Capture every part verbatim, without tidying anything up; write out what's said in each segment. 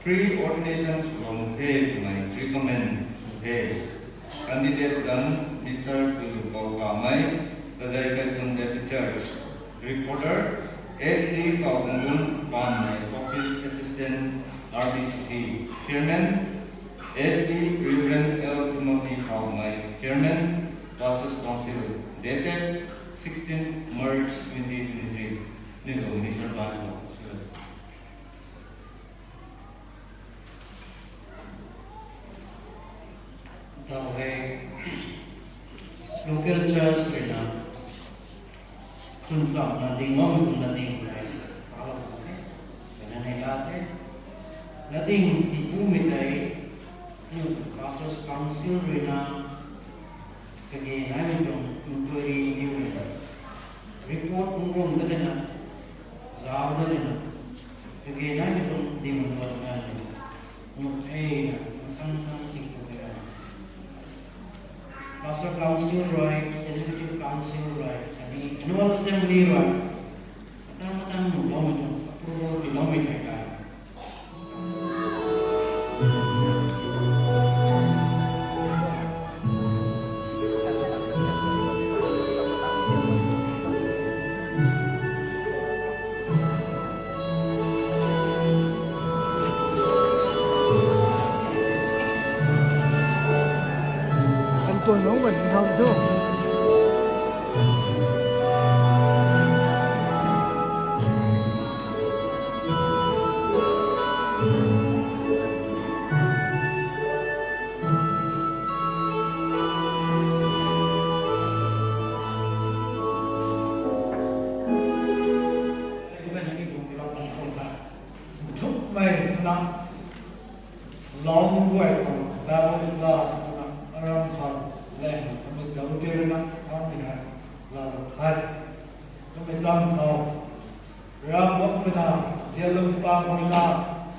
Pre-ordination swlou the twmei recommend the. Candidate zanc Mister Tuilu Kau Kamei, Kazai Kaitun Baptist Church. Recorder, S D Kau Kung Lun Kamei, Office Assistant, R B C C. Chairman, S D Reverend L Timothy Kaumei, Chairman, Pastors Council, dated sixteenth March twenty twenty-three. Ni lo Mister Ban lo. Tau hei local church rui na, khuncham na ding lou, na ding tei, ta lou the, na nei la the, na ding tipu mei tei, niu Pastors Council rui na, kage naimei tuang inquiry niu rui na, report kum kum ta rui na, zau ta rui na, kage naimei tuang ding tuang na rui na, nuk thei na, mathang thang ting khou tei na. Pastor Council rui, Executive Council rui, khatni Annual Assembly rui, matang matang nuh loumei tuang, approval tiiloumei thei kai. Kan tuan nunc kan hau thu. Thukmei swna, lou guay khou, Bible class swna, aram khou, leng, kami dau tirna, kami hei, laalou the. Kami tang khou, Ravguangc rui na, zialou pang rui na,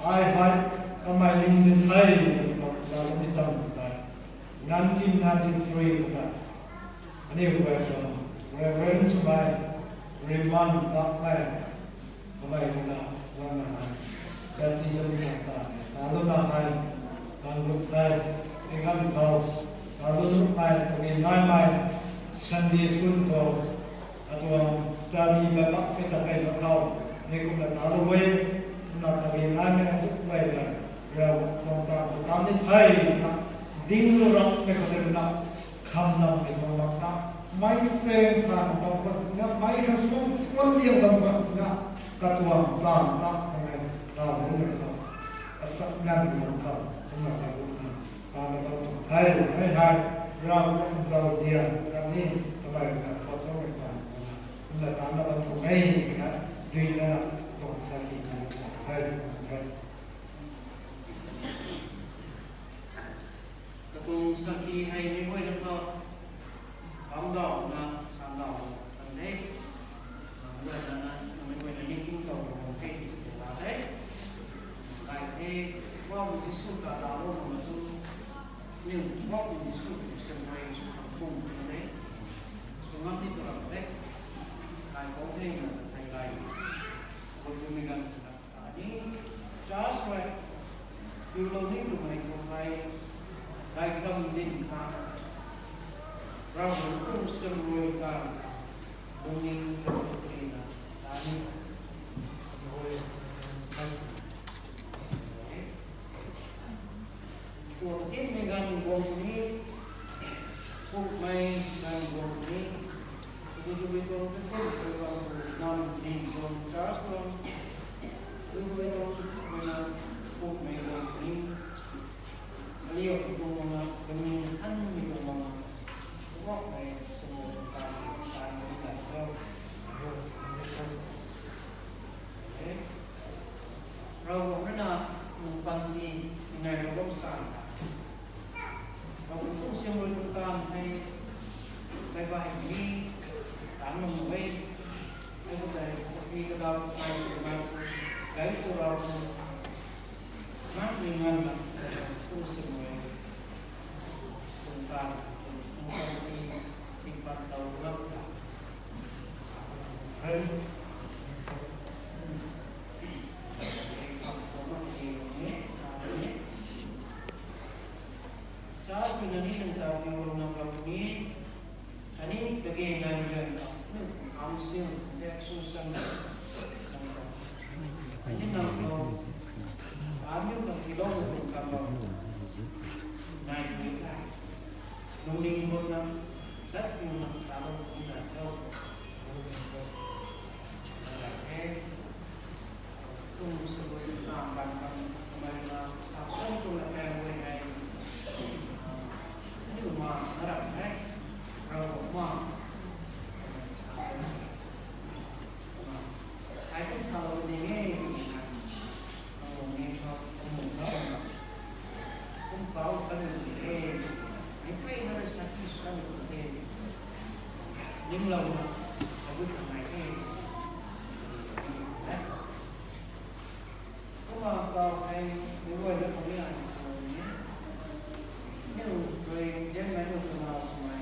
ai hei, kamei ling de the, twna laalou ni tang the. Nineteen ninety-three khou ta, aniu guay khou, Reverend swmei, Reverend Bakmei, kamei rui na, guangna hei, baptism khou ta, talouna hei, tang gut the, mi ganv khou, talou nuhmei, kami naimei, Sunday school khou, atuang study Bible kata kei na khou, ni kumna talou e, kumna kami naimei azuh guay ta, Ravguangc tuang ta, ta ni the, na, ding lu rap mei khou tei na, kham lam mei tuang mak na, mei seng than bam khwan sina, mei kha suang suan liang bam khwan sina, katuang taanv ta, kamei, taanv rui na khou, asak nganv bam khou, kumna ta kumna, taanna bam tuang the, mei hei, Ravguangc zauzian, khatni, kamei rui na, khou cham mei taanv, kumna, kumna taanna bam tuang e, na, duina na, tuang sakhi na, tuang the, tuang the. Katuang sakhi hei mei guayna khou, bam dauna, san dauna, kan the. Mei guayna na, mei guayna ni king dauna, kan the, tw la the. Kai the, Pu Jisu ta laalou na ma tu, niu Pu Jisu tu syan rui sw khang kum tu the. Sw ngam ni tu ram the. Kai kou the na, kai gay. Kou tu mi ganv Ani, church rui, piulou ni twmei khou hei, gaychamv dinc kha, Ravguangc tuang syan rui ganv kha, lungning katuang tina, ani, tuang tinmei ganv guang puni, pukmei ganv guang puni, tabui tabui tuang kathumh tuang nam ding tuang church tuang, tabui tabui tuang tabui na pukmei guang puni, aliu tuang na kami thanmei tuang na, kumhmei sumei tuang tan, tan mei ganv cho. Ravguangc rui na nang panty, nang nai lou bam sa. Ravguangc tuang syan rui tuang taanv hei, bai bai ni, taanv mak mak e. Hei khou tei, mi kadau kai tu na, kai tu rau tu, nang ni nganv na, tuang syan rui tuang taanv, tuang panty, tingpat dau lap ta. Hei. Ning lou na, agut nai the. Kumna kau hei, ni guay na kau ni ai ni. Ni rui zian mai lu sana sumai.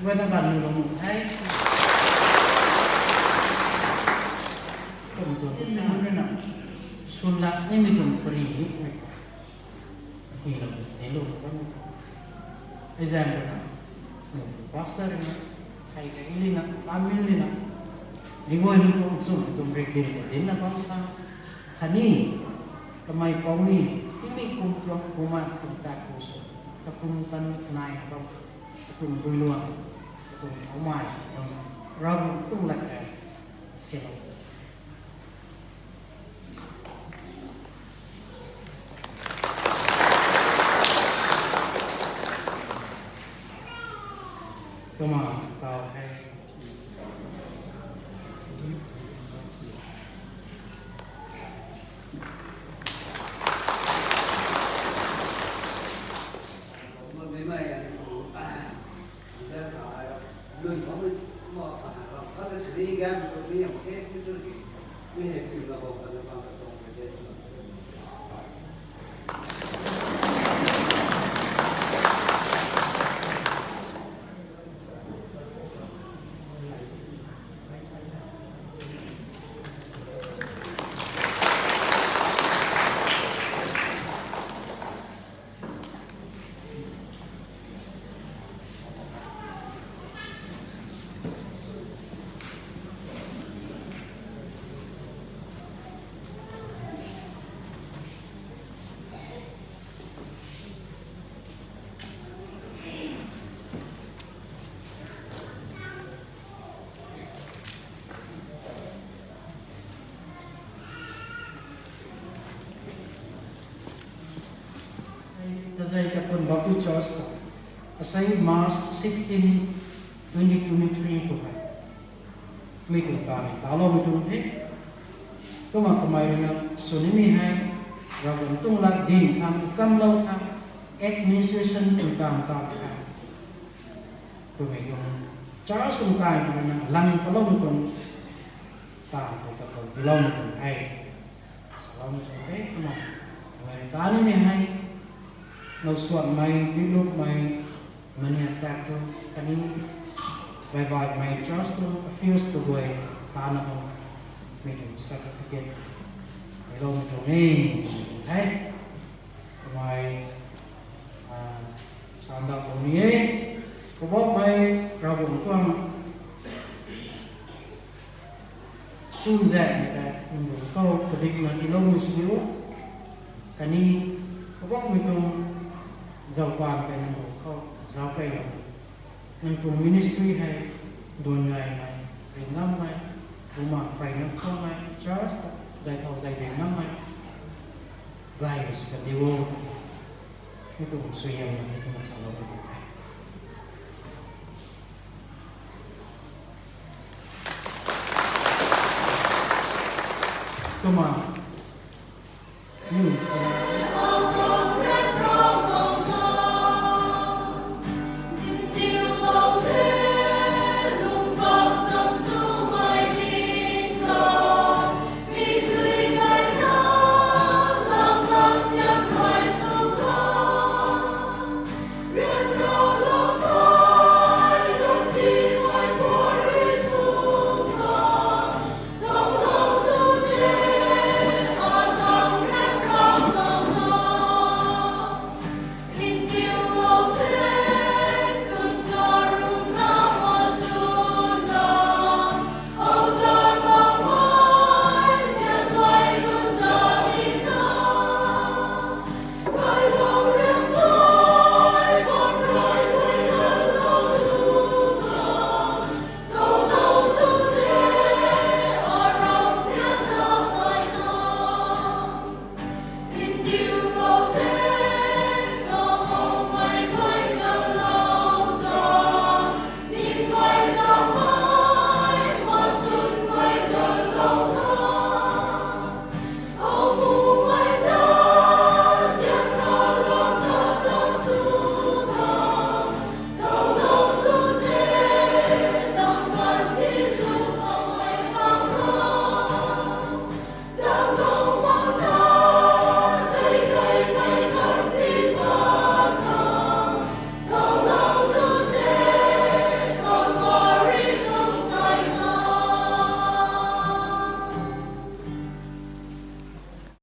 Guayna bam ni lung the. Kum tu sa na. Sun lak ni mi kum pari ni. Hi lou ni lung kan. Example na. Pastor na. Thei ka ili na, family na. Ni guay ni kum sum kum rik din din na bam tha. Khatni, kamei pou ni, timi kum tuang kumna kum tak kum sw, kakum kan nai na bam, kakum bui luang, kakum omai, Ravguangc tuang lat kai, silo. Kumna, tau hei. Tazei Kapun Baptist Church, asei March sixteen, twenty twenty-three khou hei. Mi tuang ta ni, ta lou mi tuang the. Kumna kamei rui na, sw ni mi hei, Ravguangc tuang lat din khang, samlou khang, administration tuang ta ta khang. Kumei tuang, church tuang ta ni na, lang palou mi tuang, ta tuang ta tuang, bilou mi tuang hei. Salou mi tuang the, kumna. Kamei ta ni mi hei, nou suan mei, biluk mei, Mania tak tu khatni baibai mei church tu office tu guay tana bam mi tuang certificate ni lou mi tuang e, hei. Kamei, ah, sanda bam ni e. Kabok mei Ravguangc tuang Kum zaeng tei nang khou padikna tiiloumei sw diu. Khatni kabammei tuang zaupan tei nang khou zauc kailou. Nang tuang ministry hei duan gaymei, ringnammei, bumaeng peyna khaumei, church ta zay thau zay ringnammei gaymei sw kan diu o. Mi tuang suaihiam na hei kumna salou kan tuang the. Kumna, mi,